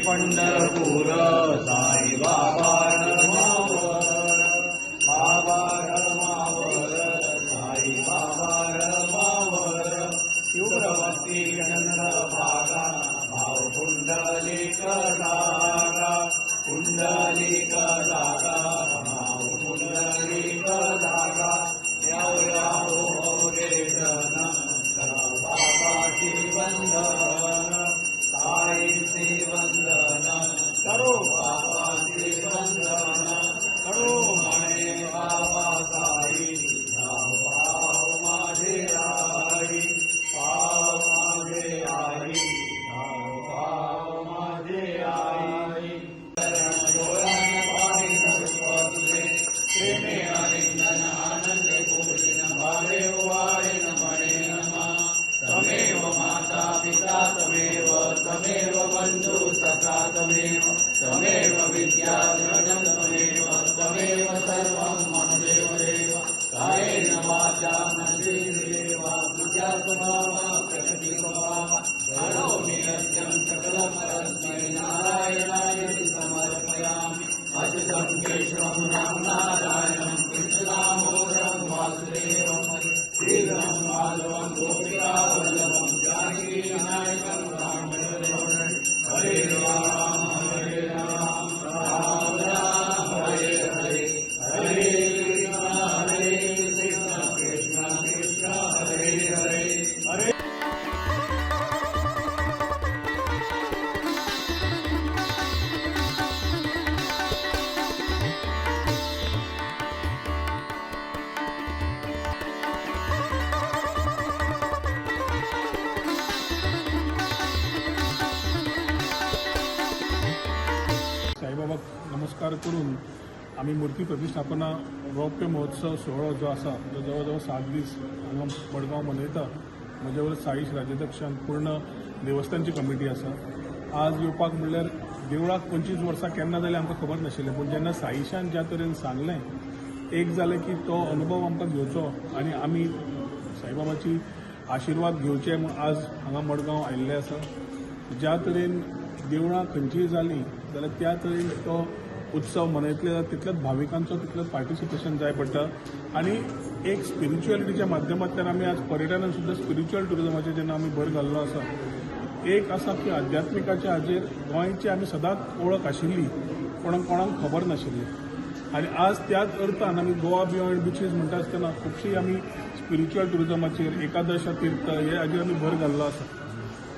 पंढरपूर साई बाबा रमावर, बाबा रमावर, साई बाबा रमावर. तीव्रवती चंद्रभागा, भाव पुंडलिक जागा, पुंडलिक जागा, भाव पुंडलिक जागा. याव यावो अवघे जन, बाबाची वंदन, साईचे वंदन करो, बाबाचे वंदन करो. म्हणे बाबा साई, पाव माझे आई, पाव माझे आई, पाव माझे आई. डोळ्यान पाहिन रूप तुझे, प्रेमे आलिंगन आनंदे पूजिन, भावे ओवाळीन म्हणेन मा. तमेव माता पिता तमेव, तमेव बंधु सखा तमेव, तमेव विद्या द्रविणं तमेव, तमेव सर्वं मम देव देव. कायेन वाचा मनसेन्द्रियैर्वा बुद्ध्यात्मना प्रकृतिस्वभावात् करोमि यज्ञं सकलं परस्मै नारायणाय समर्पयामि. अच्युतं केशवं राम नारायणं, कृष्णदामोदरं वासुदेवं, श्रीधरं माधवं गोपिकावल्लभं, जानकी नायकं राम. हरे राम हरे राम राम राम हरे हरे, हरे कृष्ण हरे कृष्ण कृष्ण कृष्ण हरे हरे हरे. साईबाबाक नमस्कार करून आमी मुर्ती प्रतिष्ठापना रौप्य महोत्सव सुवाळो जो आसा, जो जवळ जवळ 7 दीस हांगा मडगांव मनयता. म्हजे बरोबर साईश राज्याध्यक्षान पूर्ण देवस्थानची कमिटी आसा. आज येवपाक म्हणल्यार देवळाक 25 वर्सां केन्ना जालीं आमकां खबर नाशिल्लें, पूण जेन्ना साईशान ज्या तरेन सांगलें, एक जालें की तो अनुभव आमकां घेवचो आनी आमी साईबाबाची आशिर्वाद घेवचे म्हूण आज हांगा मडगांव आयिल्ले आसा. ज्या तरेन देवळां खंयचीय जालीं जाल्यार त्या तरेन तो उत्सव मनयतले जाल्यार तितलेच भाविकांचो तितलेच पार्टिसिपेशन जाय पडटा आनी एक स्पिरिच्युअलिटीच्या माध्यमांतल्यान आमी आज पर्यटनान सुद्दां स्पिरिच्युअल टुरिजमाचेर जेन्ना आमी भर घाल्लो आसा, एक आसा की आध्यात्मिकाच्या हाजेर गोंयची आमी सदांच वळख आशिल्ली, कोणाक कोणाक खबर नाशिल्ली. आनी आज त्याच अर्थान आमी गोवा बियॉन्ड बिचीस म्हणटा आसतना खुबशी आमी स्पिरिच्युअल टुरिजमाचेर, एकादश तीर्थ हे हाजेर आमी भर घाल्लो आसा.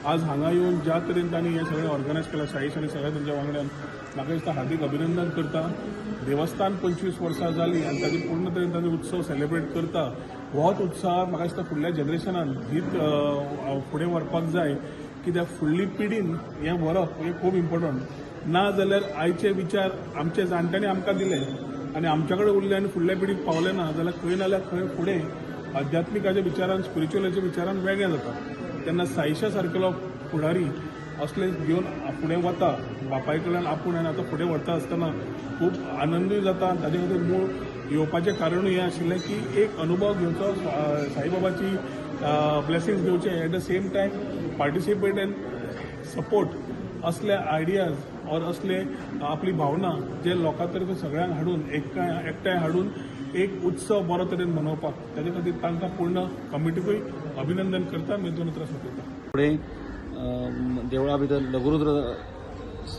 आज हांगा येवन ज्या तरेन तांणी हें सगळें ऑर्गनायज केलां, साईश आनी सगळ्या तांच्या वांगड्यान, म्हाका दिसता हार्दीक अभिनंदन करता. देवस्थान 25 वर्सां जालीं आनी ताजी पूर्ण तरेन तांणी उत्सव सेलिब्रेट करता. होच उत्साह म्हाका दिसता फुडल्या जनरेशनान हीच फुडें व्हरपाक जाय, कित्याक फुडली पिढीन हें व्हरप हें खूब इम्पोर्टंट. ना जाल्यार आयचे विचार आमचे जाणट्यांनी आमकां दिले आनी आमच्या कडेन उरले आनी फुडल्या पिढीक पावले ना जाल्यार खंय ना जाल्यार खंय फुडें आध्यात्मिकाच्या विचारान, स्पिरिच्युअलाच्या विचारान वेगळें जाता. तेन्ना साईशा सारकेलो फुडारी असले घेवन फुडें वता, बापाय कडल्यान आपूण आनी आतां फुडें व्हरता आसतना खूब आनंदूय जाता. आनी ताजे खातीर मूळ येवपाचें कारणूय हें आशिल्लें की एक अनुभव घेवचो, साईबाबाची ब्लेसिंग्स घेवचे, at the same time participate and support असले आयडियाज ऑर असले आपली भावना जे लोकां तर्फे सगळ्यांक हाडून एकठांय हाडून एक उत्सव बरो तरेन मनोवपाक, ताजे खातीर तांकां पूर्ण कमिटीकूय अभिनंदन करता. मी दोन उतरां सोंपयता. फुडें देवळा भितर लघुरुद्र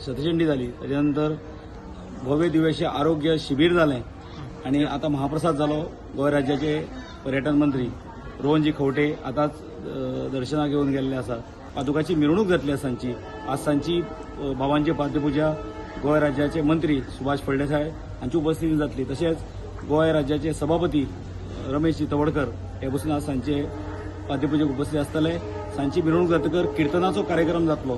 शतचंडी जाली, ताच्या नंतर भव्य दिव्य आरोग्य शिबीर जालें आनी आतां महाप्रसाद जालो. गोंय राज्याचे पर्यटन मंत्री रोहनजी खंवटे आतांच दर्शनाक येवन गेल्ले आसा. पादुकाची मिरवणूक जातली आसा सांजची. आज सांजची बाबांची पाद्यपुजा गोंय राज्याचे मंत्री सुभाष फळदेसाय हांची उपस्थिती जातली. तशेंच गोंय राज्याचे सभापती रमेश तवडकर हे बसून आज सांजचे पाद्यपुजेक उपस्थित आसतले. सांजची मिरवणूक जातकर किर्तनाचो कार्यक्रम जातलो,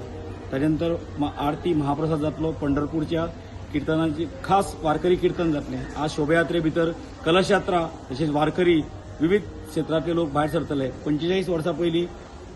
ताच्या नंतर आरती महाप्रसाद जातलो. पंढरपूरच्या किर्तनाची खास वारकरी किर्तन जातलें. आज शोभायात्रे भितर कलशयात्रा तशेंच वारकरी विविध क्षेत्रांतले लोक भायर सरतले. 45 वर्सां पयलीं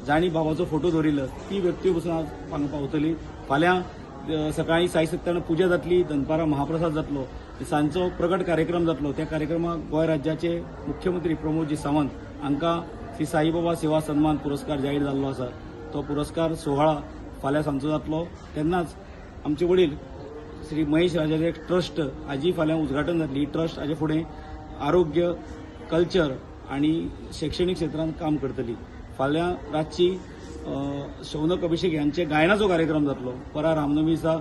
जांणी बाबाचो फोटो दवरिल्लो ती व्यक्ती बसून आज हांगा पावतली. फाल्यां सकाळीं साई सत्यान पुजा जातली, दनपारां महाप्रसाद जातलो, सांजचो प्रगट कार्यक्रम जातलो. त्या कार्यक्रमाक गोंय राज्याचे मुख्यमंत्री प्रमोदजी सावंत हांकां श्री साईबाबा सेवा सन्मान पुरस्कार जाहीर जाल्लो आसा. तो पुरस्कार सोहळा फाल्यां सांजचो जातलो. तेन्नाच आमचे वडील श्री महेश राजाचे ट्रस्ट हाजी फाल्यां उद्घाटन जातली. ही ट्रस्ट हाजे फुडें आरोग्य, कल्चर आनी शैक्षणीक क्षेत्रांत काम करतली. फाल्यां रातची शौनक अभिषेक यांचे गायनाचो कार्यक्रम जातलो. परा रामनमी दिसा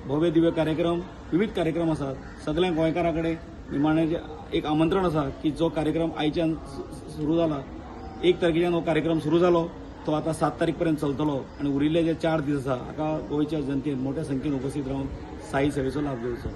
भव्य दिव्य कार्यक्रम, विविध कार्यक्रम आसात. सगळ्या गोंयकारां कडेन निमाणें एक आमंत्रण आसा की जो कार्यक्रम आयच्यान सुरू जाला, 1 तारखेच्यान हो कार्यक्रम सुरू जालो, तो आतां 7 तारीख पर्यंत चलतलो आनी उरिल्ले जे 4 दीस आसा हाका गोंयच्या जनतेन मोठ्या संख्येन उपस्थित रावन साई सेवेचो लाभ घेवचो.